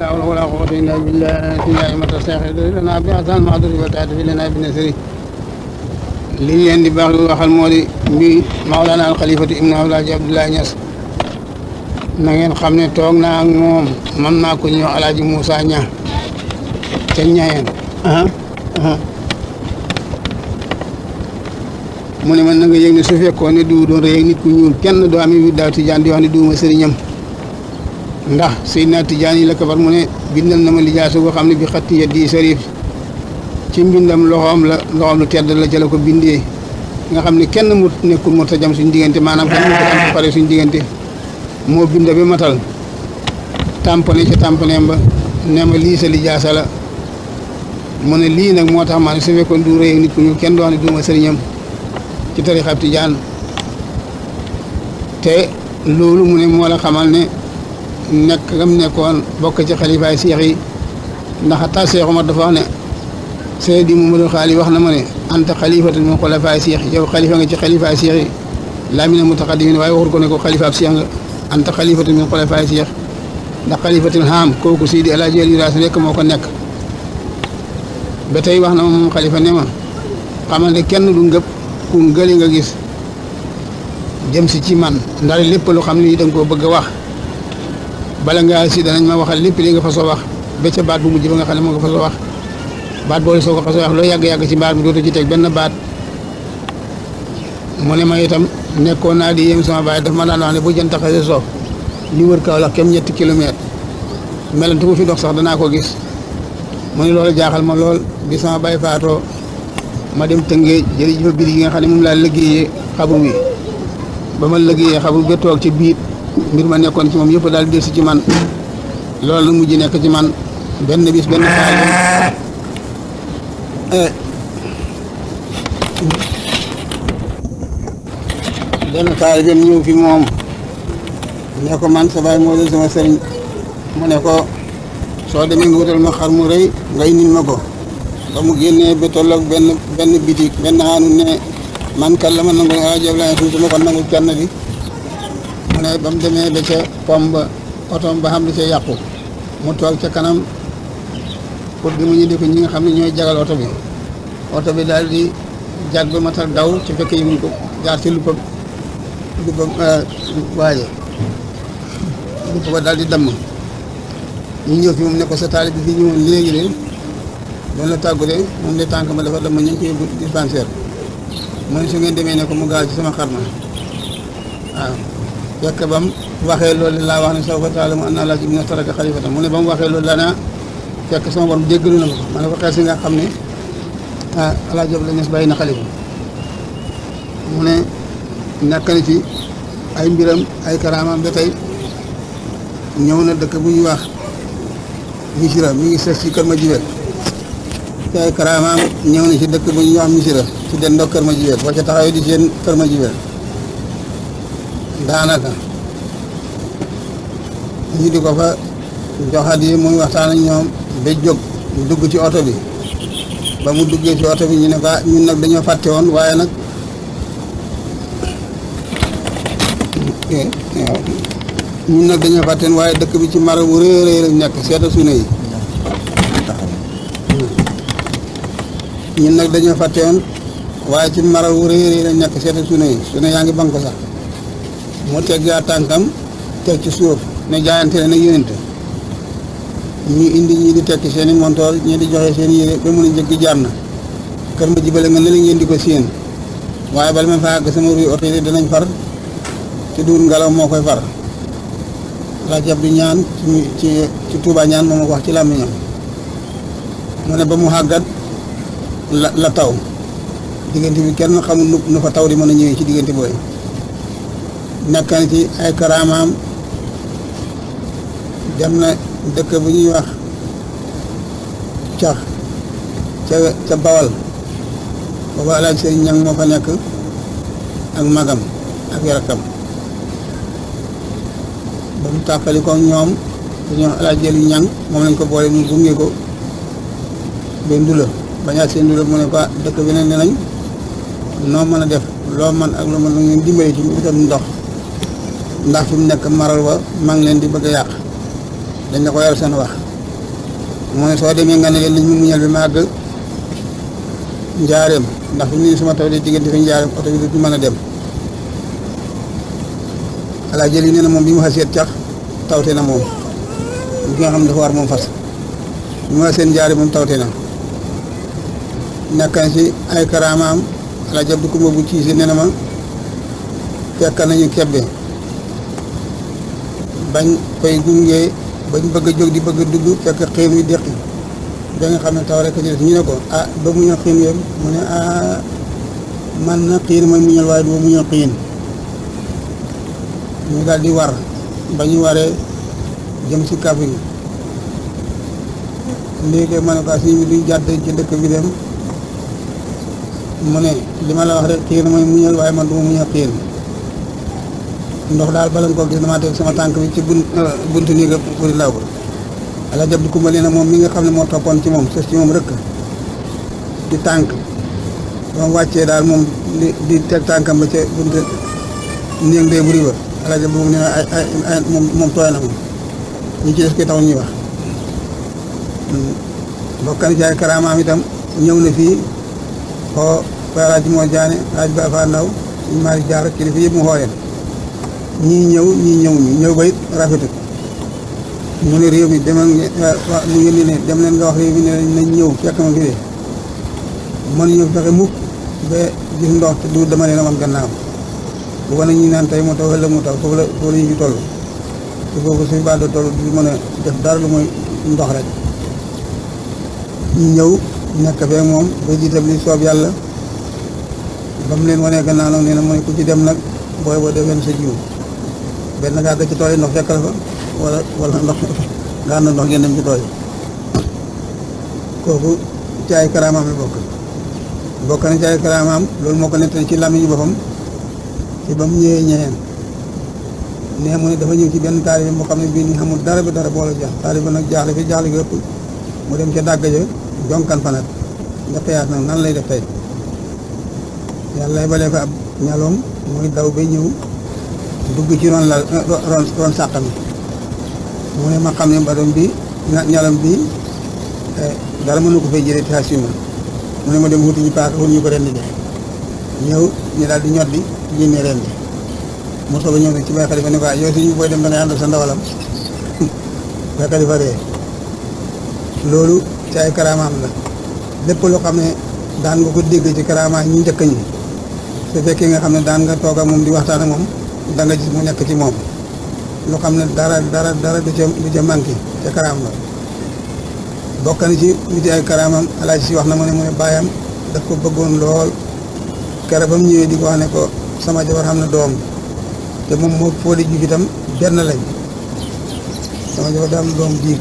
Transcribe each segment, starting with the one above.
لا حول ولا قوة إلا بالله نعمة الشيخ لنا بأحسن المعذور والتعافي لنا بالنسر li leen di baax lu waxal moo di mbi Mawlana al Xalifatu ibnu Alaaji Abdoulaye Niass na ngeen xam ne toog naa ak moom man naa ko ñëw Alaaji Moussa Ña ca Ñayeen mu ne man na nga yëg ne su fekkoon ne du doon rëy nit ku ñuul kenn doo amee wi daaw Tijaan di wax ne duuma sëriñam ndax Seydina Tijaan yi la kabar mu ne bindal na ma lijaasa boo xam ne bi xatti yaddi sarif ci mbindam loxoom la tedd la ca la ko bindee nga xam ne kenn mu nekkul mu tajam suñ diggante maanaam kenn mu am pare suñ diggante moo bind bi matal tamponé ca tamponéem ba ne ma lii sa lijaasa la mu ne lii nag moo tax maa ne su fekkoon du rëy nit ku ñu kenn doon ne duuma sëriñam ci tarixab Tijaan te loolu mu ne moo la xamal ne nekk gam nekkoon bokk ci xalifaay seex yi ndax xataa Seex Umar dafa wax ne Seydi Mamadou Xaali wax na ma ne anta xalifatun min xulafaay seex yow xalifa nga ci xalifaay seex yi laa mina mutaqaddimin waaye waxul ko ne ko xalifaab seex nga anta xalifatun min xulafaay seex ndax xalifatul haam kooku Seydi El Hadji Aliou Raas rekk moo ko nekk ba tey wax na ma moom xalifa ne ma xamal ne kenn du ngëpp ku ngëli nga gis jëm si ci man ndax lépp lu xam ne da nga koo bëgg a wax bala ngaa si danañ ma waxal lépp li nga fa soo wax ba ca baat bu mujj ba nga xam ne moo nga fa soo wax baat boole soo ko xasoo wax loo yàgg-yàgg ci mbaar mi dootu ci teg benn baat mu ne ma itam nekkoon naa di yéem sama baay daf ma daan wax ne bu jant xasee soo li wër Kaolack kem 3 kilomètres melantu mu fi dox sax danaa ko gis mu ne loolu jaaxal ma lool bi sama baay faatoo ma dem Tëngéej jëli ji fa biir yi nga xam ne moom laa liggéeyee xabru bi ba ma liggéeyee xabru ba toog ci biir mbir ma nekkoon ci moom yëpp daal delsi ci man loolu la mujj nekk ci man benn bis benn taalibeem ñëw fi moom ne ko man sa baay moo doon sama sëriñ mu ne ko soo demee nga wutal ma xar mu rëy nga indil ma ko ba mu génnee ba tolloog benn bitik benn xaanu ne man kan la ma nangul rajo bi laay tuuti ma ko nangul kenn bi mu ne ba mu demee ba ca pom ba otoom ba xam ne ca yàqu mu toog ca kanam pour di mu ñu di ko ñi nga xam ne ñooy jagal oto bi daal di jag ba matal daw ci fekk yi mu ko jaar ci lupa waaye lupa ba daal di damm ñu ñëw fi moom ne ko sa taalib bi fi ñëwoon léegi de doon la tàggu de moom de tànk ma dafa damm ñu ngi koy yóbbu dispensaire mu ne su ngeen demee ne ko mu gaaw ci sama xarma waaw fekk ba mu waxee loolu laa wax ne sawfa ta'lamu anna Allaaha ibnu taraka xalifatan mu ne ba mu waxee loolu laa fekk sama borom déggalu na ma ne ko xel si nga xam ne Alaaji Abdoulaye Niass bàyyi na xalifa mu ne nekk na ci ay mbiram ay karaamaam ba tey ñëw na dëkk bu ñuy wax Misira mi ngi ses ci Kër Madiabel ci ay karaamaam ñëw na ci dëkk bu ñuy wax Misira ci den ndox Kër Madiabel boo ca taxawee di seen Kër Madiabel daanaka ñu di ko fa joxat yi muy waxtaan ak ñoom ba jóg dugg ci oto bi ba mu duggee ci oto bi ñu ne ko ñun nag dañoo fàtte woon waaye nag ñun nag dañoo fàtte woon waaye dëkk bi ci mara bu rëy rëy lañ nekk seeta suuna yi ñun nag dañoo fàtte woon waaye ci mara bu rëy rëy lañ nekk seeta suuna yi suuna yaa ngi bank sax mu teg yaa tànkam teg ci suuf ne jaayante ne nag yonent ñu indi ñii di tekki seen i montoor ñii di joxe seen yére ba mun a njëkk jaar na Kër Madiabel nga ne la ngeen di ko séen waaye bala ma fa àgg sama ruy oto yi danañ far ci duur ngelaw moo koy far Alaaji Abdu ñaan ci Tuubaa ñaan moo ma ko wax ci làmmiñam mu ne ba mu xàggat la taw diggante bi kenn xamul nu fa taw di mën a ñëwee ci diggante booy nekk na ci ay karaamaam dem na dëkk bu ñuy wax cax ca Bawal booba Alaaji Sëriñ Ñang moo fa nekk ak magam ak yarakam ba mu tàqali ko ñoom dañoo Alaaji Aliou Ñang moom lañ ko boole mu gunge ko ba Ndula bañaat seen Ndula mu ne ko dëkk bi ne nañ noo mën a def loo man ak loo mën na ngeen dimbale ci utam ndox ndax fi mu nekk maral wa maa ngi leen di bëgg a yàq dañ la ko yar seen wax mu ne soo demee nga ne leen liñ mu muñal bi ma àgg njaareem ndax fi mu ne suma taw di diggante fi njaareem oto bi du mën a dem alaa jël yi nee na moom bi mu xaseet cax tawte na moom ki nga xam ne dafa war moom fas bi mu xaseen njaareem moom tawte na nekk na ci ay karaamaam alaa jab du kumba bu ciise nee na ma fekk nañu kebbe bañ koy gunge bañ bëgg a jóg di bëgg a dugg fekk xiin wi deqi da nga xam ne taw rek ci def ñu ne ko ah ba muñal xiin yooyu mu ne ah man na xiin mooy muñal waaye du ma muñal xiin ñu daal di war ba ñu waree jëm si kàbb gi léegi ma ne ko si duñ jàdd ci dëkk bi dem mu ne li ma la wax rek xiin mooy muñal waaye man du ma muñal xiin ndox daal bala nga ko gis damaa teg sama tànk bi ci buntu nii nga buri law ko ala jab di kumbali na moom mi nga xam ne moo toppoon ci moom sës ci moom rëkk di tànk ba mu wàccee daal moom di teg tànkam ba ca buntu néeg dee buri ba ala jab moom nee na ay moom tooy na moom ñu ci des koy taxul ñuy wax bokkan ci ay karaamaam itam ñëw na fii xoo raaj moo jaane raaj ba fa ndaw ñu maari jaar kilifa yëpp mu xooleen ñii ñëw ba it rafetut mu ne réew mi demal mu yónni ne dem leen nga wax réew mi ne nañ ñëw fekk ma fi de mën ñëw fexe mukk ba gis ndox te du dama leen a wan gannaaw bu ko nag ñu naan tey moo taw ëllëg mu taw foofu la ñu ci toll te foofu suñu baa do toll du mën a def dara lu mooy ndox rek ñu ñëw nekk fee moom ba jiitam li soob yàlla ba mu leen wanee gannaaw nag nee na mooy ku ci dem nag booy boo defeen sa jiw benn ngaa ci tool yi ndox fekk la fa wala ndox nga ànd ndox ngeen dem ci tool yi kooku ci ay karaamaam la bokk na ci ay karaamaam loolu moo ko nettali ci làmmiñu boppam ci ba mu ñëwee ñeneen nee mu ne dafa ñëw ci benn taalibe boo xam ne bii nii xamul dara bi dara boole jax taalibe nag jaaxle fi jaaxle gi ëpp mu dem ca dàgg ja jonkan fa nag nga xiyaat nag nan lay def tey yàlla lay balee ko ab ñaloom muy daw ba ñëw dugg ci ron sàq mi mu ne ma xam ne mbadoom bi ñalam bi dara mënu ko fay jëlee taasiuma mu ne ma dem wuti ñu paaka wut ñu ko rendi de ñëw ñu daal di ñot di génne rendi mu soog a ñëw nag ci bay xalifa ne ko yow si ñu booy dem da ngay àndal sa ndawalam bay xalifa ree loolu ci ay karaamaam la lépp loo xam ne daan nga ko dégg ci karaamaa ñi njëkk ñi su fekkee nga xam ne daan nga toog ak moom di waxtaan ak moom da nga gis mu nekk ci moom loo xam ne dara du ca manqué ca karaam la bokk na ci li ci ay karaamam alaaji si wax na ma ne mu ne bàyyam daf ko bëggoon lool kere ba mu ñëwee di ko wax ne ko sama jabar xam na doom te moom moo Fodé Diouf itam benn lañ sama jabar daa am doom diig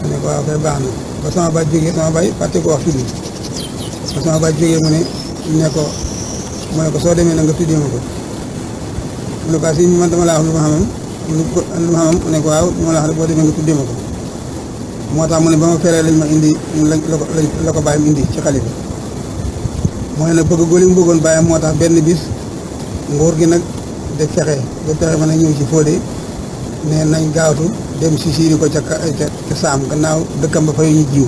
ma ne ko waaw kay baax na ba sama baay jógee sama baay fàtte ko wax tudd ba sama baay jógee mu ne ko soo demee na nga tuddee ma ko mu ne ko si man dama laa wax lu ma xamam mu ne ko waaw lu ma la wax rek boo demee nga tuddee ma ko moo tax mu ne ba ma feree lañ ma indi la ko bàyyam indi ci xalifa mooy nag bëgg góor yi mu bëggoon bàyyam moo tax benn bis nguur gi nag de fexe mën a ñëw ci Fodé ne nañ gaawtu dem si siiri ko ca saam gannaaw dëkkam ba fay ñu jiw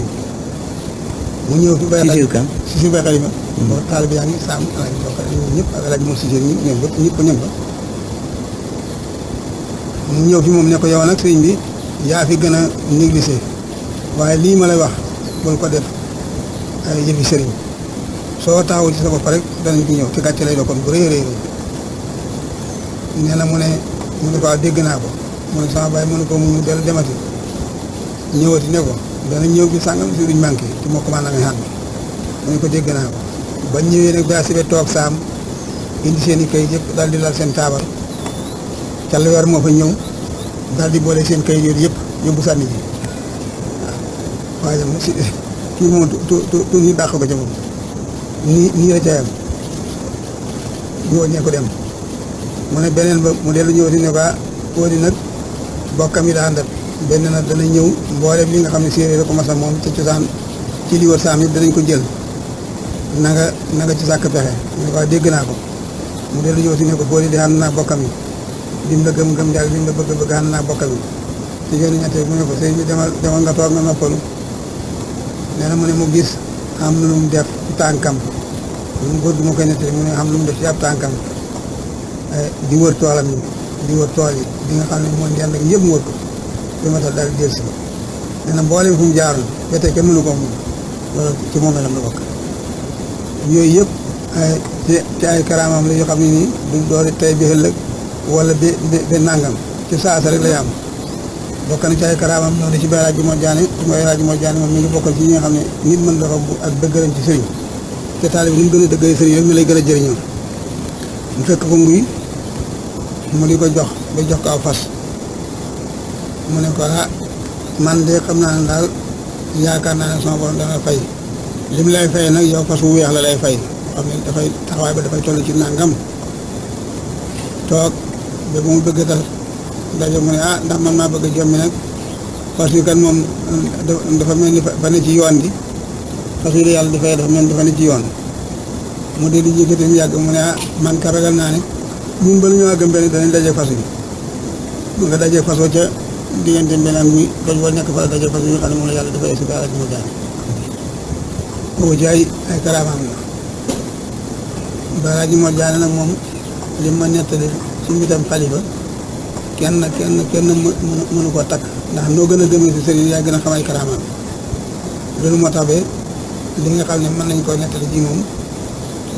mu ñëw fi bay si bay xalifa boo taal bi yaa ngi saam alaaj bokk ñëpp ak alaaj moo sisir ñi ñoom ñëpp ñëm fa mu ñëw fi moom ne ko yow nag sëriñ bi yaa fi gën a négligé waaye lii ma lay wax bul ko def ay yëfi sëriñ soo taxawul ci sa bopp rek danañ ci ñëw ci gàcce lay doon kon bu rëy rëy nee na mu ne ko waaw dégg naa ko mu ne sama baay mu ne ko mu del demati ñëwati ne ko dana ñëw bi sàngam si duñ manqué ci moo commande nga xam mu ne ko dégg naa ko ba ñëwee nag daa sibe toog saam indi seen i kayit yëpp daal di lal seen taabal ca la weer moo fa ñëw daal di boole seen kayit yooyu yëpp yóbbu sànni ji waaw waaye si kii moom tu ñu dàq ko ca moom nii la ca yam ñu wàññee ko dem mu ne beneen ba mu dellu ñëw si ne ko Fodé nag bokkam yi daa àndat benn nag dana ñëw mboolem li nga xam ne séeréer la ko masa moom ci cosaan ci li wër saam yëpp danañ ko jël na nga ci sàkk pexe mu ne ko dégg naa ko mu dellu ñëw si ne ko Fodé di ànd naa bokkam yi lim la gëm-gëm daal lim la bëgg ànd naa bokkam yi ci yoonu ñetteel mu ne ko sëñ bi demal nga toog nga noppalu. nee na mu ne mu gis am na lu mu def ci tànkam lu mu góor du ma koy nettali mu ne am lu mu def ci ab tànkam di wër toolam yi di wër tool yi di nga xam ne mooy ndend ak ñëpp mu wër ko bi ma tax daal di dellusi ko nee na mboolem fu mu jaaroon ba tey kenn mënu ko moom loolu ci moom la bokk yooyu yëpp ci ay karaamam la yoo xam ne nii du doori tey bi ëllëg wala ba nangam ci saasa rek lay am bokk na ci ay karaamam noonu ci Baay Alaaji Mor Jaane mooy Alaaji Mor Jaane moom mi ngi bokkal ci ñi nga xam ne nit mën dafa bu ak dëggalam ci sëriñ te taalibe ni mu gën a dëggale sëriñ rek mi lay gën a jëriñoo mu fekk ko nguy mu di ko jox ba jox ko aw fas mu ne ko man de xam naa ne daal yaakaar naa ne sama borom dana fay li mu lay fay nag yow fas wu weex la lay fay xam ne dafay taxawaay ba dafay toll ci nangam toog ba mu bëgg dal daje mu ne ndax man maa bëgg a jommi nag fas wi kan moom dafa mel ni fa ne ci yoon bi fas wi de yàlla dafay dafa mel ni dafa ne ci yoon mu dee di yëkkati mu yàgg mu ne man ka ragal naa ne ñun ba lu ñëw gëm benn danañ daje fas wi mu nga daje fas wa ca diggante beneen bi doj wa nekk fa daje fas wi nga xam ne moom la yàlla dafay si Baay Alaaji Mor Jaane kooku ci ay karaamaam la Baay Alaaji Mor Jaane nag moom li ma nettali ci mbitam xalifa kenn mënu koo takk ndax noo gën a gëmee si sëriñ yaa gën a xam ay karaamaam loolu moo tax ba li nga xam ne mën nañ koo nettali ji moom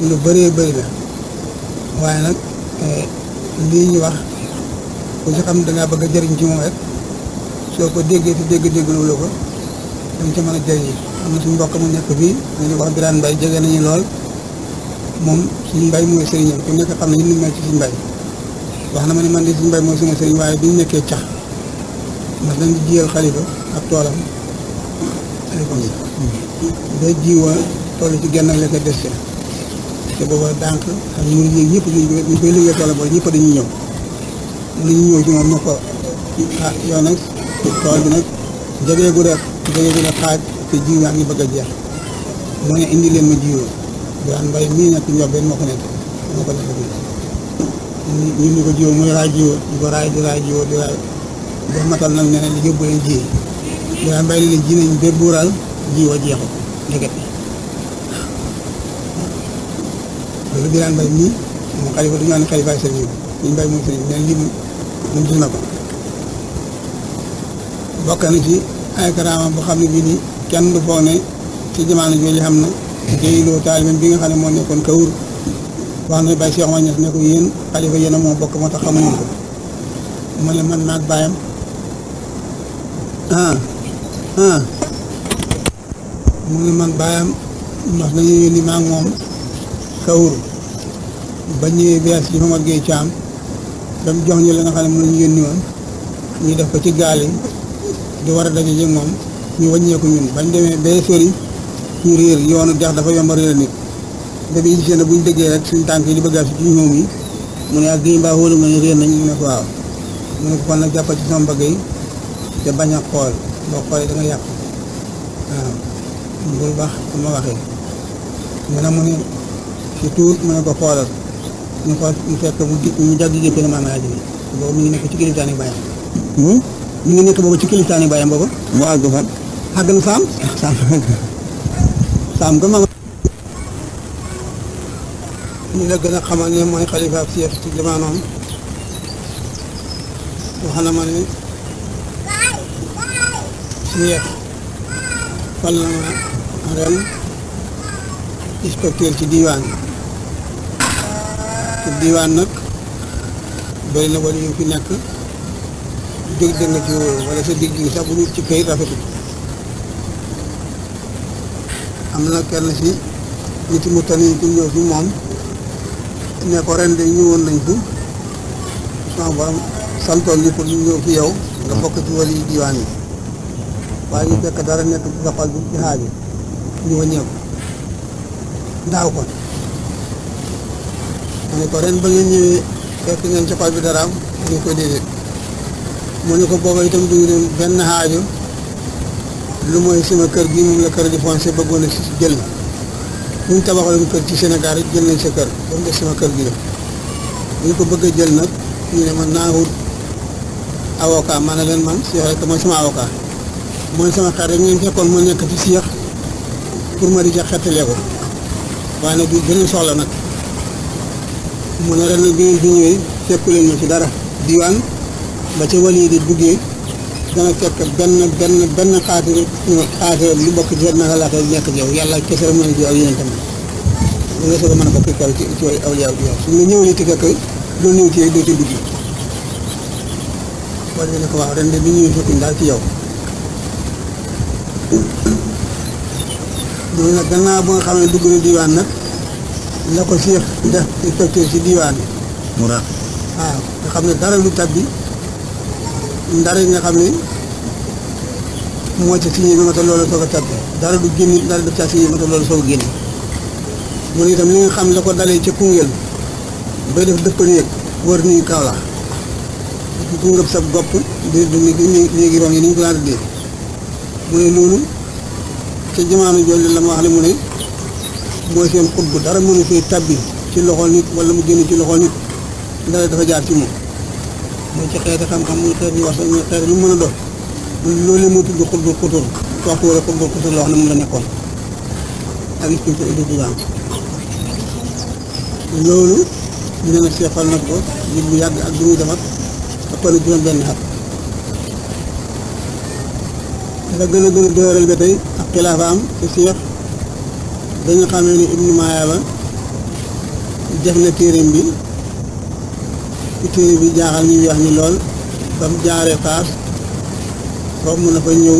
lu bëree bëri la waaye nag lii ñu wax ku ci xam dangaa bëgg a jëriñ ci moom rek soo ko déggee te dégg loolu ko dañ ca mën a jëriñ am na suñu mbokk mu nekk fii dañuy wax Birane Mbaye jege nañu lool moom suñu mbay mooy sëriñam ku nekk xam ne ñu mel ci suñu mbay wax na ma ne man de suñu mbay mooy sama sëriñ waaye bi ñu nekkee cax mas nañ di jiyal xalifa ak toolam ba jiwa toll ci genn ak lekk des te booba dànk ak ñun yéeg ñëpp ñu koy liggéey toolam boobu ñëpp dañuy ñëw mu ne ñu ñëw ci moom ne ko yow nag tool bi nag jegeegu rek xaaj te jiw yaa ngi bëgg a jeex mu ne indi leen ma jiwoo Birane Mbaye mii nekk Ndiobène moo ko nekk ñu ni ko jiwoo muy raay jiwoo di ko raay di raay jiwoo di raay ba matal nag nee na li yóbbu leen ji Birane Mbaye leen ji nañ ba buural jiwoo jeexu ndeket loolu Birane Mbaye mii moom xalifa du ñu wax ne xalifaay sëriñ bi ñu mbay mooy sëriñ bi lii moom gis na ko bokk na ci ay karaama boo xam ne bii nii kenn du foog ne ci jamono jooju xam na jëyloo taalibe bi nga xam ne moo nekkoon Kawur wax na Baye Cheikh Omar Niass ne ko yéen xalifa yéen a moo bokk moo tax xamuñu ko mu ne man naag baayam mu ne man baayam ndax dañuy yónni maag moom Kawur ba ñëwee bees ci Mamar Gueye Thiam ba mu jox ñu la nga xam ne moom la ñu yónni woon ñu def ko ci gaal yi di war a daje ci moom ñu wàññeeku ñun bañ demee bee sori ñu réer yoonu dex dafa yomb a réer nit ba bi gisee ne buñ déggee rek suñ tànk yi di bëgg a si ci ñoom yi mu ne ak Gueye mbaa wóolu nga ne réer nañ mu ne ko waaw mu ne ko kon nag jàppal ci sama bëgg yi te bañ a xool boo xoolee da nga yàqu waaw bul baax ma waxee mu ne mu ne si tuut mu ne ko xoolal ñu xool mu fekk mu jàggi gépp ne maam Alaaji bi boobu mi ngi nekk ci kiliftaani bàyyam mi ngi nekk boobu ci kiliftaani bàyyam boobu mu àgg fan àgg na saam ko ma ñu la gën a xamal ne mooy xalifa ak Cheikh ci jamonoom wax na ma ne Cheikh fal na ma ren inspecteur ci diiwaan te diiwaan nag bëri na wala yu fi nekk dégg nga ci wala sa digg sax bu dul ci kayit rafetul am na kenn si nit mu tani ku ñëw fi moom ne ko ren de ñëwoon nañ fi sama borom santoon li pour ñu ñëw fi yow nga bokk ci wala yi diiwaan yi waaye ñu fekk dara nekk ci sa xol bi ci xaaju ñu wàññeeku daaw ko mu ne ko ren ba ngeen ñëwee fekk ngeen ci xol bi dara am mu ne ko déedéet mu ne ko booba itam du ñu benn xaaju lu mooy sama kër gi moom la kër di foncé bëggoon a si jël bu ñu tabaxaloon kër ci Sénégal rek jël nañ sa kër ba mu des sama kër gi la bu ñu ko bëgg a jël nag ñu ne man naa wut avocat ma ne leen man Cheikh rek mooy sama avocat mooy sama xarit rek ngeen fekkoon ma nekk ci Cheikh pour ma di ca xettalee ko waaye nag du beneen soxla nag mu ne ren nag bi ngeen fi ñëwee fekku leen ma ci dara diwaan ba ca wali di duggee dana fekk benn xaatir lu bokk ci naka laa koy nekk yow yàlla kese la mën a ji ak yeneen tamit nga soog a mën a bokk kaw ci awliyaa bi yow su nga ñëwee te fekk doo ñëw ci doo ci dugg wala ne ko waaw ren de bi ñëwee fekkuñ daal ci yow loolu nag gannaaw ba nga xam ne dugg na diwaan nag la ko Cheikh def inspecteur ci diwaan bi waaw nga xam ne dara lu tabbi ndara yi nga xam ne moo ca signé bi ma ta loolu soog a tabbi dara du génn dara def ca signé bi ma ta loolu soog a génn mu ne itam li nga xam la ko dalee ca Koungheul bay def dëpp néeg wër nii Kaolack ku ngëb sab gopp di néegi roon yi ni ñu ko daan tuddee mu ne loolu ca jamono jooju la ma wax ne mu ne mooy seen xutbu dara mënu fee tabbi ci loxol nit wala mu génn ci loxol nit dara dafa jaar ci moom mooy ci xeeti xam-xam muy xeeti wax muy xeeti lu mën a doon loolu moo tudd xutbu xutur waxtu wala xutbu xutur la wax ne mu la nekkoon ak inspecteur du diwaan loolu ñu ne seexal nag ko nit bu yàgg ak du muy defar ak kon juróom benn at dafa gën a dëgëral ba tey ak xilaafaam ci Cheikh dañu xamee ni Ibnu Mayaaba def na téereem bi téere bi jaaxal ñu weex ñi lool ba mu jaaree Faas foofu mën na fa ñëw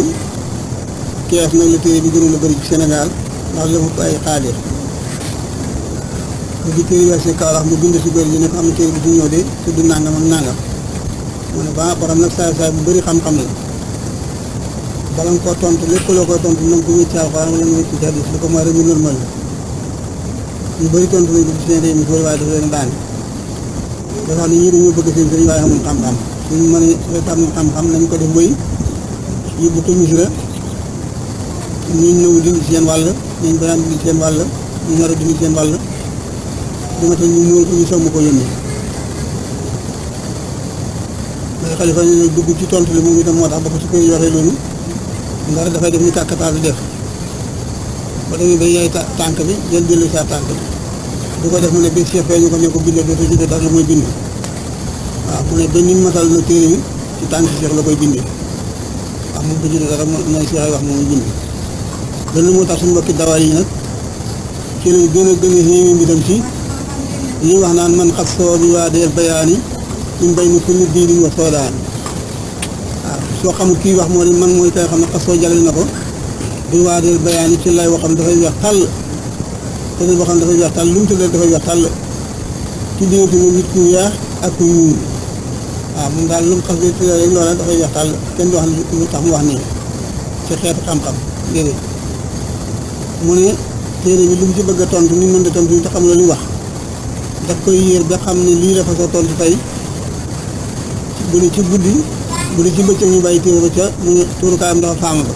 Kees nag la téere bi gënoon a bëri ci Sénégal ndax la fa ay xaadir bu ci téere wees si Kaolack mu bind si góor yi ne ko am na téere bi ci ñëw de tudd nangam ak nangam mu ne ba borom nag saay saay bu bëri xam-xam la bala nga koo tontu lépp loo koy tontu na nga ko wécc ci Alxuraan wala nga wécc ci hadiis li ko mooy rek ñu normal la ñu bëri tontu nañ ko ci seen réew mi foofu waaye dafa leen daane dafa xam ne ñii dañoo bëgg seen sëriñ waaye amul xam-xam suñu mën a am xam-xam nañ ko def mooy yóbbu ko misra ñuñ nëw dindi seen wàll ñuñ bayaan dindi seen wàll ñu nar a dindi seen wàll bu ma tax ñu móol ko ñu somm ko yónni mais xalifa ne dugg ci tontu li moom itam moo tax ba ko su koy waxee loolu ndara dafay def ñu kàkkataa di def ba demee ba yaay tànk bi jël jëlu saa tànk bi du ko def mu ne ba Cheikh fee ñu ko ne ko bindee dootu ci dara mooy bind waaw mu ne ba ni matal na téere bi ci tànk Cheikh la koy bindee waaw moom du ci dara mooy Cheikh ay wax moom bind loolu moo tax suñu mbokki dawal yi nag ci lañ gën a xéemi mbiram ci li wax naan man xas soo bi waa deel bayaani ñu bay ni kulli diinin wa soodaan waaw soo xamul kii wax moo di man mooy kay xam ne xas soo jàllale na ko bi waa deel bayaani ci lay waxam dafay weex tàll te boo xam ne dafay weex tàll lu mu tuddee dafay weex tàll ci diggante moom nit ku weex ak ku ñuul waaw moom daal lu mu xas bi tuddee rek loola dafay weex tàll kenn du wax lu tax mu wax nii ci xeetu xam-xam déedéet mu ne téere bi lu mu ci bëgg a tontu ni mën da tontu te xam loolu wax daf koy yéer ba xam ne lii dafa soo tontu tey bu dee ci guddi bu dee ci bëccëg ñu bàyyi téere ba ca mu ne tuurukaayam dafa faama ba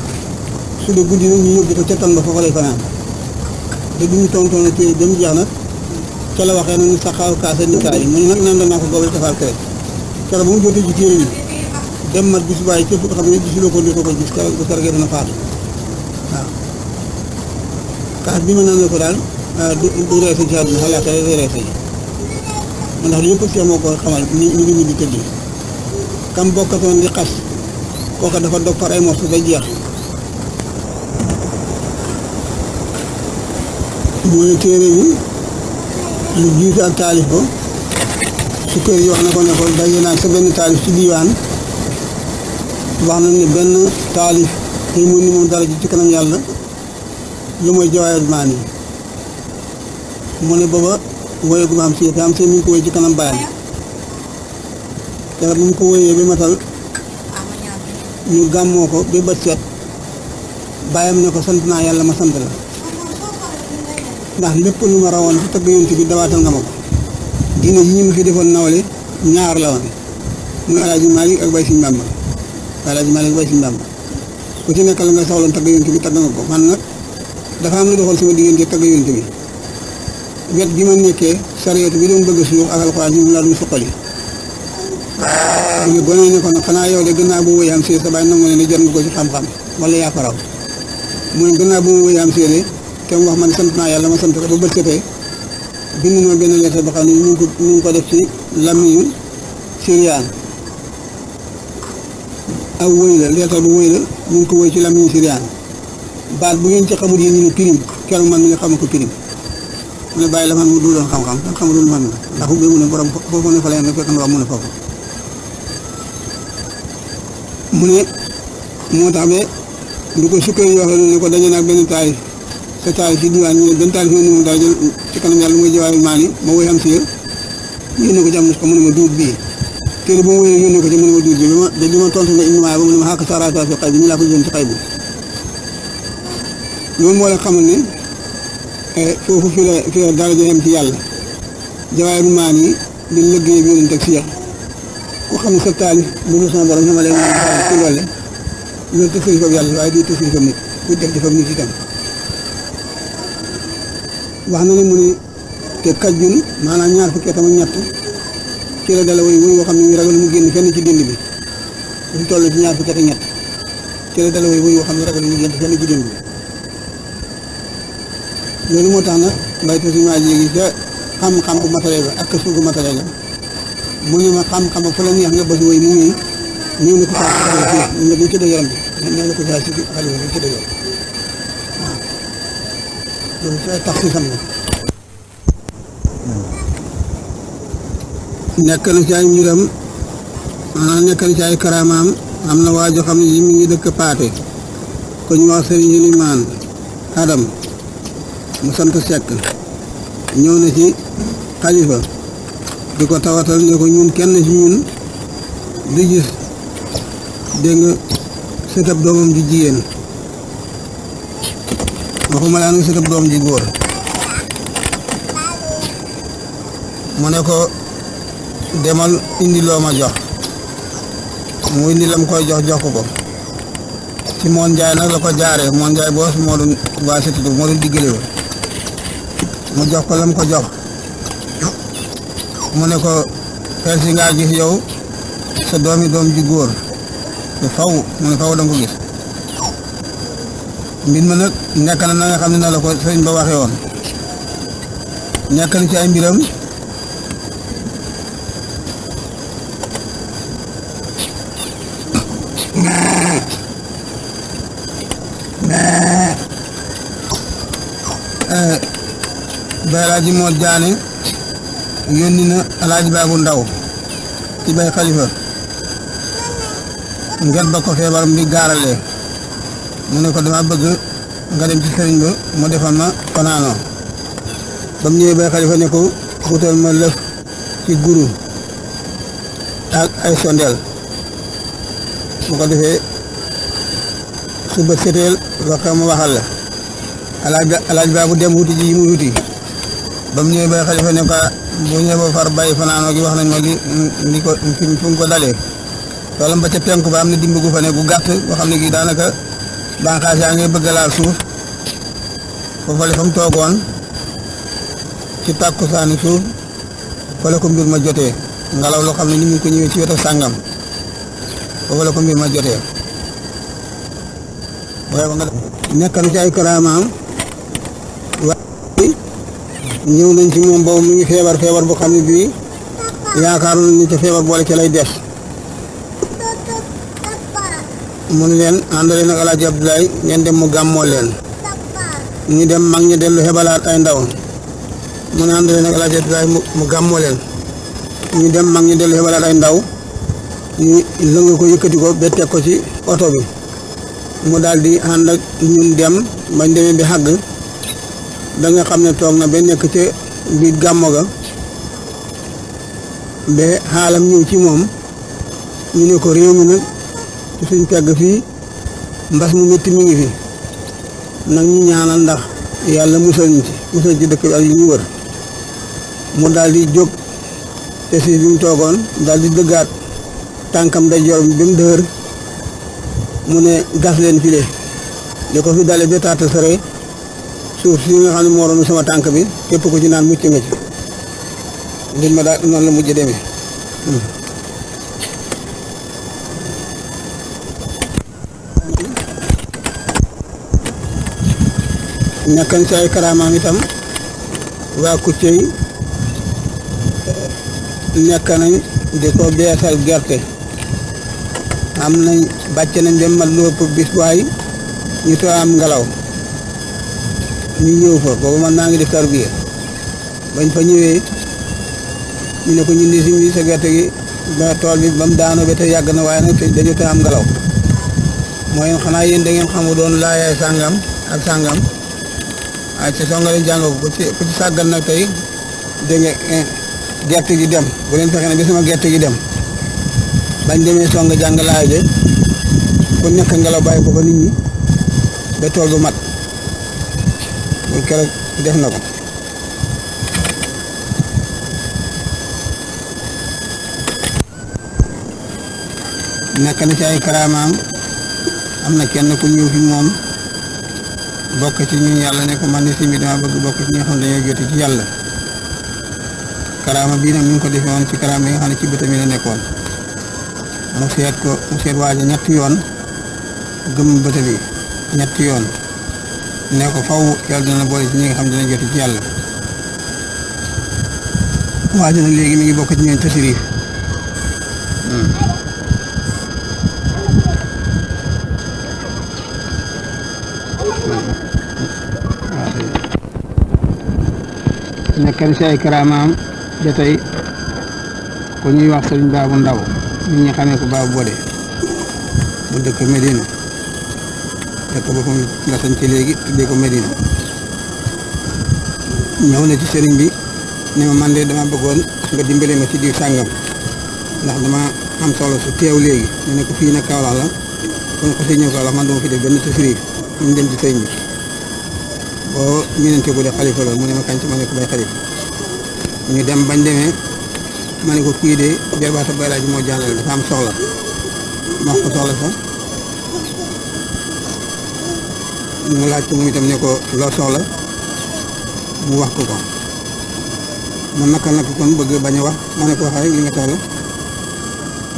su dee guddi nag ñu yóbbu ko ca tan ba foofa lay fanaan te du ñu tontoon téere ba mu jeex nag ca la waxee nag saxaaw kaasa nikaay yi mu ne nag naan danaa ko goobal defaal kere kere ba mu jotee ci téere bi dem mat bis bàyyi képp ko xam ne gisuloo ko dootoo ko gis kere bu kere dana faatu waaw kaas bi ma naan ko daal du reese ci àdduna xalaat day reese yi ndax li yëpp si moo ko xamal ni ngi ñu di tëdd kam bokkatoon di xas kooka dafa dog par ay morceaux ba jeex mooy téere bi lu jiitu ak taalif ko su kër yi wax na ko ne ko daje naa sa benn taalif ci diiwaan wax na ne benn taalif yi mu ni moom dara ci kanam yàlla lu mooy jawaayul maan yi mu ne booba woye gu ma am si te am si mi ngi ko woy ci kanam bàyyam te bu mu ko woyee ba matal ñu gàmmoo ko ba bët set bàyyam ne ko sant naa yàlla ma sant la ndax lépp lu ma rawoon ci tëgg yonent bi dawaatal nga ma ko diine yi ñu ma fi defoon nawle ñaar la woon muy Alaaji Maalik ak Bay Sëñ Bàmba Alaaji Maalik ak Bay Sëñ Bàmba ku ci nekk la nga soxloon tëgg yonent bi tëgg nga ko man nag dafa am lu doxal sama diggante tëgg yonent bi wet gi ma nekkee sariyatu bi doon bëgg a suux ak alxuraan yi mu laa duñ suqali mu ne gone ne ko nag xanaa yow de gannaaw bu wéy am si sa bàyyi nangu ne ni jot nga ko ci xam-xam wala yaa ko raw mu ne gannaaw bu ma wéy am si de te mu wax man sant naa yàlla ma sant ko ba bët setee bind ma benn lettre boo xam ne ñu ngi ko def ci làmmiñu Siriyaan aw wëy la lettre bu wëy la ñu ngi ko wëy ci làmmiñu Siriyaan baat bu ngeen ci xamul yéen ñu ne pirim keroog man mi nga xam ko pirim mu ne bàyyi la man mu du doon xam-xam kan xamul man la ndax ubbi mu ne borom foofu ne fa la fekk na wax mu ne foofu mu ne moo tax ba du ko sukkee yoo xam ne ko daje naag benn taarif sa taarif ci diwaan ñu ne benn taarif yoon ni mu daal jël ci kanam yàlla mooy jawaayu maan yi ma woy am si yónnee ko ci am ko mu ne ma duut bii téere ba ma woyee yónnee ko ci mu ne ma duut bii bi ma tontu ne ibnu maaya ba mu ne ma xàkk sarata fi xay bi ñu laa ko jëm ci xay bu loolu moo la xamal ne foofu fi la daraja yem ci yàlla jawaayu maan yi di liggéey bi yonent ak si ku xam ne sa taalif bu dul sama borom sama leen ci loole loolu tëfëri foofu yàlla waaye di tëfëri foofu nit ku def di foofu nit itam wax na ne mu ne te kajjun maanaam ñaar fukki atam ak ñett ci la dala woy woy woo xam ne ñu ragal mu génn fenn ci dënd bi ñu toll ci ñaar fukki at ak ñett ci la dala woy woy woo xam ne ragal mu génn fenn ci dënd bi loolu moo tax nag mbaytu si maa léegi ca xam-xam bu matale ba ak suufu matale la mu ne ma xam-xam ba fa la neex nga bës woy mu ngi ñëw na ko saa si xale bi nga duñ ci dëgëram bi ñëw na ko saa si xale bi duñ ci dëgëram waaw loolu sa tax si sam na nekk na ci ay mbiram maanaam nekk na ci ay karaamaam am na waa joo xam ne mi ngi dëkk Paate ko ñu wax Sëriñ Limaan Adam mu sant Sekk ñëw na ci xalifa di ko tawatal ne ko ñun kenn ci ñun di gis dégg nga sëtab doomam ji jigéen waxuma laa nag sëtab doom ji góor mu ne ko demal indi loo ma jox mu indi lam koy jox jox ko ci moon njaay nag la ko jaaree moon njaay boos moo doon waa setitu moo doon diggale mu jox ko lam ko jox mu ne ko xel si ngaa gis yow sa doomi doom ji góor te faw mu ne faw danga ko gis mbir ma nag nekk na na nga xam ne na la ko sëriñ ba waxee woon nekk na ci ay mbiram ba alaaji moo jaane yónni na alaaji baabu ndaw ci bay xalifa nget ba ko feebaram bi gaaralee mu ne ko dama bëgg nga dem ci sëriñ ba mu defal ma fanaanoo ba mu ñëwee bay xalifa ne ko wutal ma lëf ci guru ak ay sondeel bu ko defee suba seteel la xew ma waxal la alaaj baabu dem wuti ji yi mu wuti ba mu ñëwee bay xalifa ne ko bu ñëwee ba far bàyyi fanaanoo gi wax nañ ma li ko fi mu ko dalee toolam ba ca penku ba am na dimb gu fa ne gu gàtt boo xam ne gi daanaka bànqaas yaa ngay bëgg laal suuf foofale fa mu toogoon ci tàkkusaani suuf fa la ko mbir ma jotee ngelaw loo xam ne ni mu ko ñëwee ci wetu sàngam foofu la ko mbir ma jotee waaye ba nga nekk na ci ay karaamaam waaye ñëw nañ ci moom boobu mu ngi feebar boo xam ne bii yaakaaroon nañ ni ca feebar boole ca lay def mu ne leen àndale nag Alaaji Abdoulaye ngeen dem mu gàmmoo leen ñu dem mag ñi dellu xebalaat ay ndaw mu ne àndale nag Alaaji Abdoulaye mu gàmmoo leen ñu dem mag ñi dellu xebalaat ay ndaw ñu lëng ko yëkkati ko ba teg ko ci oto bi mu daal di ànd ak ñun dem bañ demee bi xàgg da nga xam ne toog na ba nekk ca biir gàmmo ga ba xaalam ñëw ci moom ñu ne ko réew mi nag ci suñ pegg fii mbas mu métti mi ngi fi nag ñu ñaanal ndax yàlla musal ñu ci dëkk bi ak li ñu wër mu daal di jóg te si bi mu toogoon daal di dëggaat tànkam day jor bi mu dëgër mu ne gas leen file li ko fi dale ba taata sare suuf si nga xam ne moo roon sama tànk bi képp ko ci naan mucc nga ci mbir ma daal noonu la mujj demee nekkan ci ay karaamaam itam waa Kucce yi nekk nañ di ko beesal gerte am nañ bàcc nañ dem mat lu ëpp bis waay ñu too am ngelaw ñu ñëw fa boobu man naa ngi def tarbiya bañ fa ñëwee ñu ne ko ñu ni si sa gerte gi ba tool bi ba mu daanoo ba te yàgg na waaye nag dañu too am ngelaw mooy xanaa yéen da ngeen xamu doon laayaay sàngam ak sàngam waaye ci soo nga leen jàng ko ku ci sàggal nag tey dégg nga gerte gi dem bu leen fexe ne bi sama gerte gi dem bañ demee soo nga jàng laay de ku nekk ngelaw bàyyi ko ba nit ñi ba tool bu mat bu keroog def na ko nekk na ci ay karaamaam am na kenn ku ñëw fi moom bokk ci ñun yàlla ne ko man ni si mi dama bëgg bokk ci ñi nga xam ne dañoo joti ci yàlla karaama bii nag ñu ngi ko defee woon ci karaama yi nga xam ne ci bëtam yi la nekkoon mu seet waaja ñetti yoon gëm bëta bi ñetti yoon ne ko faw yàlla dina boole ci ñi nga xam ne dina joti ci yàlla waaja nag léegi mi ngi bokk ci ñooñ tasirif nekkan ci ay karaamaam ja tey ku ñuy wax sëriñ Baabu Ndaw nit ñi xamee ko Baabu Bode bu dëkk Medina dëkk boppam nga sañ ci léegi tuddee ko Medina ñëw na ci sëriñ bi ne ma man de dama bëggoon nga dimbale ma ci diir sàngam ndax dama am solo su teew léegi ñu ne ko fii nag Kaolack la kon ko si ñëw Kaolack man dama fi def benn tasrif ñu dem ci sëriñ bi boo ñenente ko de xalifa la mu ne ma kañ ci ma ne ko bay xalifa ñu dem bañ demee ma ne ko kii de jarbaata Baay Laaji moo jàllale dafa am soxla ma wax ko soxla sax mu laaj ko moom itam ne ko loo soxla mu wax ko ko man naka nag kon bëgg bañ a wax ma ne ko wax rek li nga soxla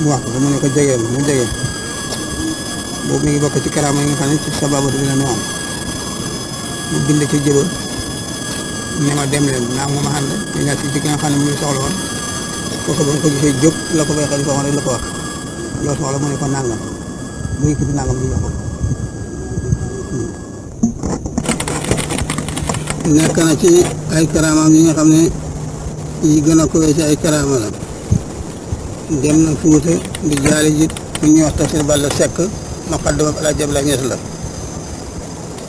mu wax ko mu ne ko jegeel mu jegeel boobu mi ngi bokk ci karaama yi nga xam ne ci sababatu bi la ñu am mu bind ci jëba ne ma dem leen naa moom a ànd ñu nekk ci ki nga xam ne mu ngi soxla woon kooku ba nga ko gisee jóg la ko bay xalifa woon rek la ko wax loo soxla mu ne ko nangam mu yëkkati nangam ñu jox ko nekk na ci ay karaamaam yi nga xam ne yi gën a kowee ci ay karaama la dem na Fuuta di jaale ji ku ñuy wax Tafsir Balla Seck muqaddam Alaaji Abdoulaye Niass la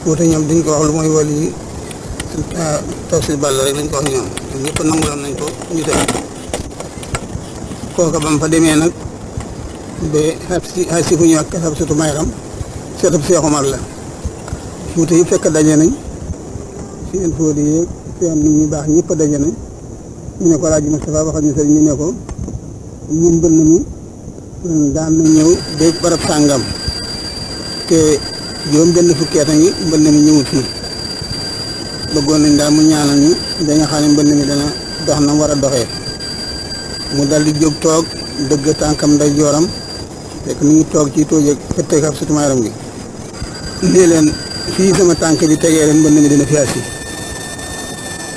Fuuta ñoom duñ ko wax lu mooy wàll yi Tafsir Balla rek lañ ko wax ñoom ñëpp nanguloon nañ ko ñu tey kooka ba mu fa demee nag ba xay si fu ñu ak kasab sutu may xam seetab Seex Umar la Fuuta yi fekk daje nañ seen Fuuta yi fi am nit ñu baax ñëpp daje nañ ñu ne ko Alaaji Moustapha waxal ñu sëriñ ñu ne ko ñun mbënn mi daan na ñëw ba barab sàngam te juróom benn fukki at a ngi mbënn mi ñëwul fii bëggoon nañ daal mu ñaanal ñu da nga xam ne mbënn mi dana dox na war a doxee mu dal di jóg toog dëgg tànkam nday jooram fekk mi ngi toog ci tooj ak fëtteek ab sutu maaram gi nee leen fii sama tànk bi tegee leen mbënn mi dina fi asi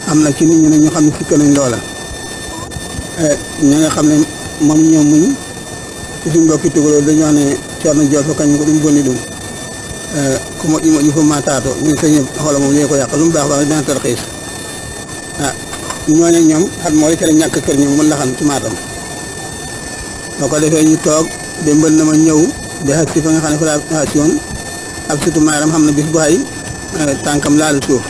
am na ci nit ñu ne ñu xam ne fikk nañ loola ñi nga xam ne moom ñoom muñ ci suñ mbokki tugaloo dañu wax ne Ceerno Joor fa kañ ko ɗum bonni ɗum ko moƴƴi moƴƴi fof ma taato min sañi hoola moom lee ko yàq lu mu baax baax dana tarxiis ñooñu ñoom xat moo la ca la ñàkk kër ñoom mun la xam ci maatam boo ko defee ñu toog ba mbën na ma ñëw di xag si fa nga xam ne fa laa xag si woon ab surtout maaram xam na bis bu ay tànkam laalu suuf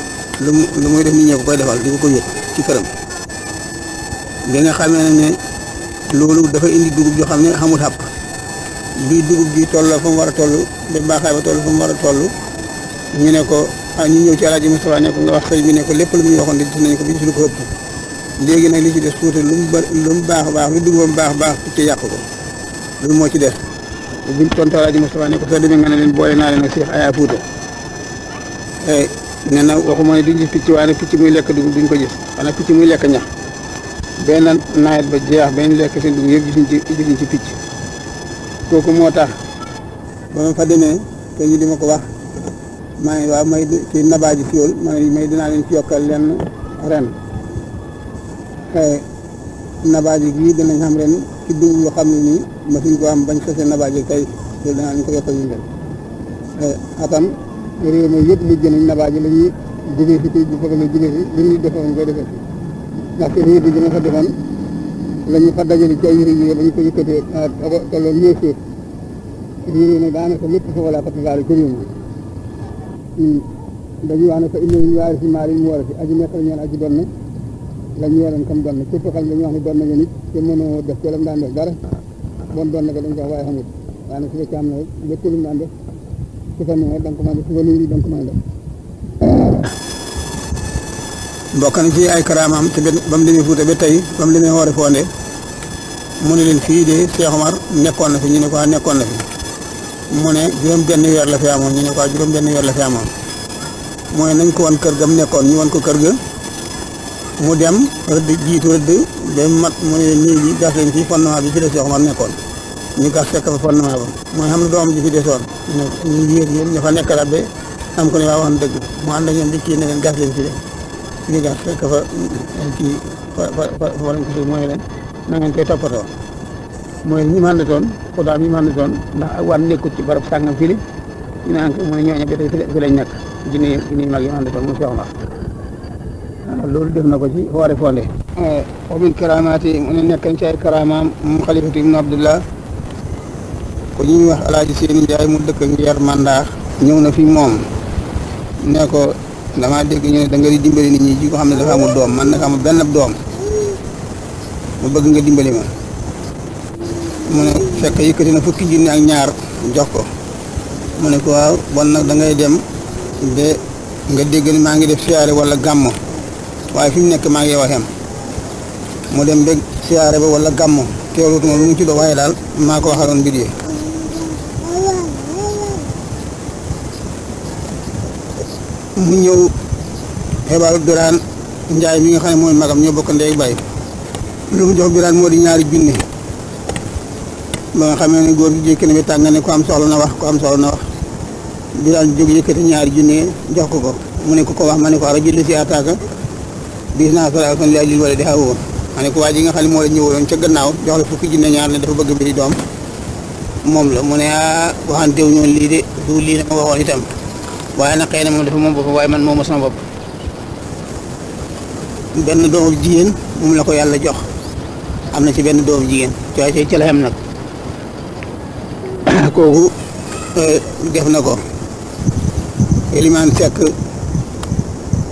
lu muy def nit ñee ko koy defal di ko yëg ci këram bi nga xamee ne loolu dafa indi dugub joo xam ne xamul xàpp bii dugub ji toll fa mu war a toll ba baaxaay ba toll fa mu war a toll ñu ne ko ñu ñëw ci Alaaji Moustapha ne ko nga wax sëñ bi ne ko lépp lu muy waxoon de gis nañ ko bi gis lu ko ëpp léegi nag li ci des Fuuta lu mu baax a baax lu dugubam baax baax ci yàq ko loolu moo ci des biñ tontu Alaaji Moustapha ne ko soo demee nga ne leen boole naa leen ak Seex Aya Fuuta nee na waxuma ne duñ gis picc waaye nag picc muy lekk dugub duñ ko gis xanaa picc muy lekk ñax benn nawet ba jeex benn lekk seen dugub yëpp gisuñ ci picc kooku moo tax ba ma fa demee te ñu di ma ko wax maa ngi waaw may ci nabaaji fiol may dinaa leen ci yokkal lenn ren nabaaji gii dinañ xam ren ci dugub lu xam ne nii masuñ ko am bañ sosee nabaaji tey loolu danaa leen ko yokkal ñu ren atam réew mi yëpp mujj nañ nabaaji la ñuy jógee fi ci bu fekkee ne jógee fi li ñuy defoon koy defee ndaxte réew bi dina fa defoon la ñu fa dajale ci ay yére ba ñu ko yëkkatee tolloo ñëw suuf yére nag daanaka lépp fa wala fatavalu ci réew mi dañuy wax ne ko indi ñu waari si maari mu war a fi aji nekk la ñeen aji doon na la ñu yoroon comme doon na képp xam dañuy wax ne doon na nga nit te mënoo def ci lam daan def dara bon doon na ko dañ ko wax waaye xamul waaye nag su fekkee am na rek lépp lu mu daan def su fa nee da nga ko mën a def su fa nii da nga ko mën a def bokk na ci ay karaamaam te ba mu demee Fuuta ba tey ba mu demee Hoore Fonde mu ne leen fii de Cheikh Omar nekkoon na fi ñu ne ko nekkoon na fi mu ne juróom benn weer la fi amoon ñu ne ko juróom benn weer la fi amoon mooy nañ ko wan kër ga mu nekkoon ñu wan ko kër ga mu dem rëdd jiitu rëdd ba mat mu ne nii bi gas leen fii fondement bi fi de Cheikh Omar nekkoon ñu gas fekk fa fondement ba mooy xam ne doom ji fi desoon ñu yéeg yéen ña fa nekk la ba am ko ne waa wax na dëgg mu ànd ak ñoom di kii ne leen gas leen fi de ñu gas fekk fa kii fa lañ ko fi mooy leen na ngeen koy toppatoo mooy ñi ma àndatoon ko daal ñi ma àndatoon ndax wan nekkut ci barab sàngam fii ñu naan ko mooy ñooñu ba tey fi lañ nekk junni mag yi ma àndatoon mu Cheikh Omar loolu def na ko ci Hoore Fonde wa min karaamaati mu ne nekk ci ay karaamaam mu xalifatu ibnu Abdullah ko ñuy wax Alaaji Seeni Njaay mu dëkk Ngeer Mandaax ñëw na fi moom ne ko damaa dégg ñu ne da nga di dimbali nit ñi ci ko xam ne dafa amul doom man nag amul benn doom mu bëgg nga dimbali ma mu ne fekk yëkkati na fukki junni ak ñaar jox ko mu ne ko waaw bon nag da ngay dem ba nga dégg ni maa ngi def siyaare wala gàmmo waaye fi mu nekk maa ngi yow a xem mu dem ba siyaare ba wala gàmmo teewlutuma lu mu ci do waaye daal maa ko waxaloon mbir yi mu ñëw xebaaru Biraan Njaay mi nga xam ne mooy magam ñoo bokk ndey ak baay lu mu jox Biraan moo di ñaari junni ba nga xamee ne góor gi jékki na bi tàng ne ko am soxla na wax ko am soxla na wax Biraan jóg yëkkati ñaari junni jox ko mu ne ko wax ma ne ko ara julli si ataaka bis naa sala son li ajil wala di xawoon ma ne ko waa ji nga xam ne moo la ñëwaloon ca gannaaw jox la fukki junni ñaar ne dafa bëgg bi di doom moom la mu ne waxantew ñoon lii de du lii na ma waxoon itam waaye nag xëy na moom dafa moom bopp waaye man moom sama bopp benn doomu jigéen moom la ko yàlla jox am na ci benn doomu jigéen cooy ci la xam nag kooku def na ko Elimaan Sekk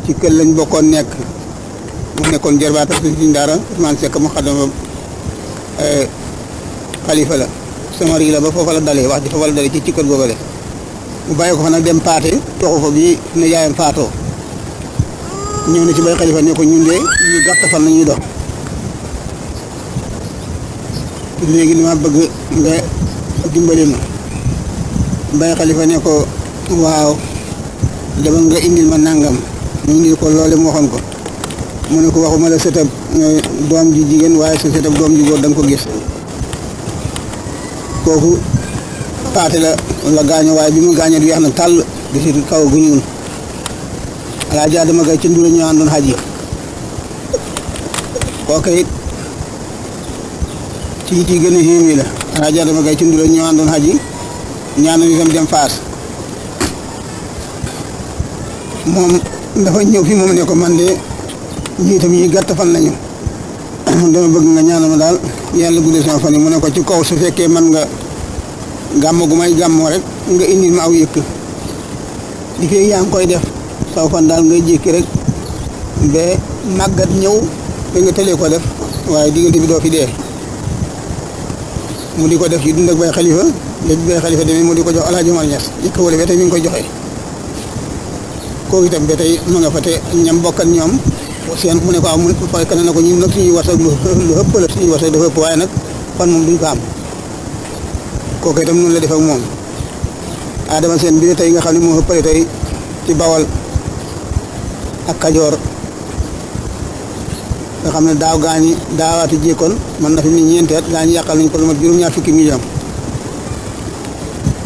ci kër lañ bokkoon nekk mu nekkoon jarbaata suñ daara Elimaan Sekk mu xaddama xalifa la sama rii la ba foofa la dalee wax ji foofa la dalee ci kër googale mu bàyyi ko fa nag dem paate toxu fa bi ne yaayam faatoo ñëw na ci bay xalifa ne ko ñun de ñu gàtt fan nañuy dox léegi li ma bëgg nga dimbali ma bay xalifa ne ko waaw dama nga indil ma nangam mu indil ko loole mu waxoon ko mu ne ko waxuma la sëtab doom ji jigéen waaye sa sëtab doom ji góor da nga ko gis kooku paate la gaaño waaye bi mu gaañoo di weex na tàll di si kaw gu ñuul Alaaji Adama Gay ci Ndula ñu àndoon xaj yi kooku it ci gën a xéemi la Alaaji Adama Gay ci Ndula ñu àndoon xaj yi ñaanoon itam dem Faas moom dafa ñëw fi moom ne ko man de ñu itam ñuy gàtt fan lañu dama bëgg nga ñaanal ma daal yàlla guddee sama fan yi mu ne ko ci kaw su fekkee man nga gàmmo gu may gàmmoo rek nga indil ma aw yëkk di fee yaa ngi koy def saw fan daal ngay jékki rek ba màggat ñëw ba nga tëlee ko def waaye diggante bi doo fi dee mu di ko def ci dund ak bay xalifa léegi bay xalifa demee mu di ko jox Alaaji Omar Ñas jëkk wala ba tey mi ngi koy joxe kooku itam ba tey ma nga fa te ñam bokkat ñoom seen mu ne ko am mu fekk na ko ñun nag suñuy warsak lu ëpp la suñuy warsak dafa ëpp waaye nag fan moom duñ ko am kooku itam noonu la def ak moom Adama Seen bi tey nga xam ne moo ëppale tey ci Bawal ak Kajoor nga xam ne daaw gaañi daawaati jékkoon man na fi mu ñeenti at gaañi yàqal nañ ko lu mat juróom-ñaar fukki million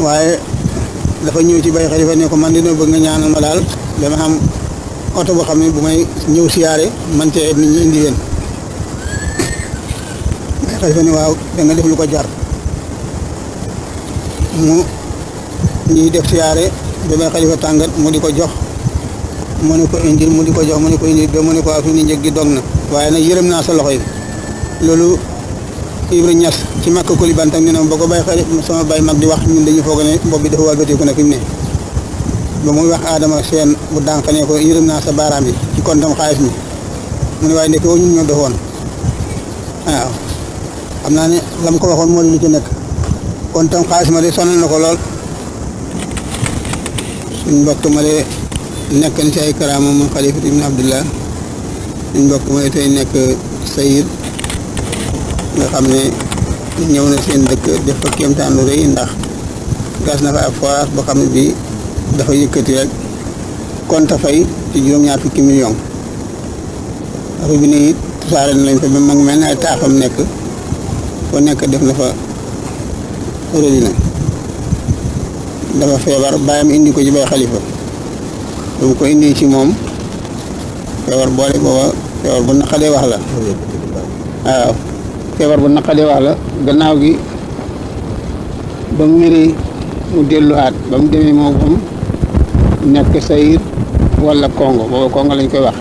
waaye dafa ñëw ci Baye Khalifa ne ko man dina bëgg nga ñaanal ma daal dama am oto boo xam ne bu may ñëw siyaare man cee nit ñi indi leen Baye Khalifa ne waaw da nga def lu ko jar mu ñuy def siyaare ba Baye Khalifa tàngat mu di ko jox mu ne ko indil mu di ko jox mu ne ko indil ba mu ne ko fi ni njëg gi dog na waaye nag yërëm naa sa loxo yi loolu Ibra Ñas ci Makka Koulibantang ne ba ko Baye Khalifa sama Baye mag di wax ñun dañu foog ne bopp bi dafa walbatiku na fi mu ne ba muy wax Adama seen bu dànq ne ko yërëm naa sa baaraam yi ci kontam xaalis mi mu ne waaye ndekk woo ñun ñoo defoon waaw xam naa ne la mu ko waxoon moo di lu ci nekk kontam xaalis ma de sonal na ko lool suñ mbokk ma de nekk na ci ay karaama moom Khalifa ibn Abdullah suñ mbokk ma de tey nekk Sayid nga xam ne ñëw na seen dëkk def fa kéemtaan lu rëy ndax gas na fa ab forage boo xam ne bii dafa yëkkati rek konta fay ci juróom-ñaar fukki million robinet yi tasaare na lañ fa ba mag mel ne ay taaxam nekk foo nekk def na fa robinet dafa feebar bàyyam indi ko ci Baye Khalifa ba mu ko indi ci moom feebar boole booba feebar bu naqadee wax la waaw feebar bu naqadee wax la gannaaw gi ba mu wéri mu delluwaat ba mu demee moom moom nekk Sayir wala Congo booba Congo lañ koy wax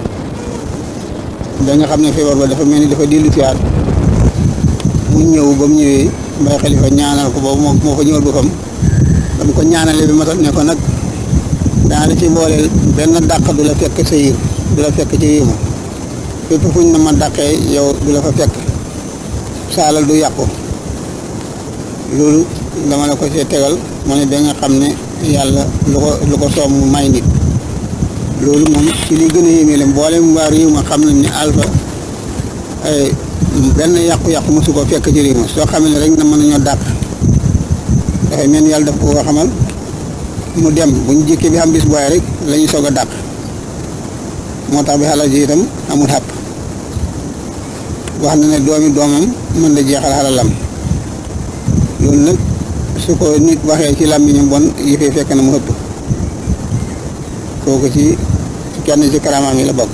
da nga xam ne feebar ba dafa mel ni dafa dellu siwaat mu ñëw ba mu ñëwee Baye Khalifa ñaanal ko boobu moo ko ñëwal boppam ba mu ko ñaanalee bi matal ne ko nag daa la ci booleel benn dàq du la fekk Sayir du la fekk ci réew ma fépp fuñ na ma dàqee yow du la fa fekk saalal du yàqu loolu dama la ko see tegal mu ne da nga xam ne yàlla lu ko soob mu may nit loolu moom ci li gën a yéeme la mboolem waa réew ma xam nañ ne Alpha ay benn yàqu-yàqu mosu ko fekk ci réew ma soo xam ne rek na mën nañoo dàq dafay mel ni yàlla daf ko xamal mu dem bu ñu jékkee bi xam bis booy rek la ñuy soog a dàq moo tax bi xalal ji itam amul xàpp wax na ne doomi doomam mën la jeexal xalalam loolu nag su ko nit waxee ci làmmiñam bon yëfee fekk na mu ëpp kooku ci kenn ci karaamaam yi la bokk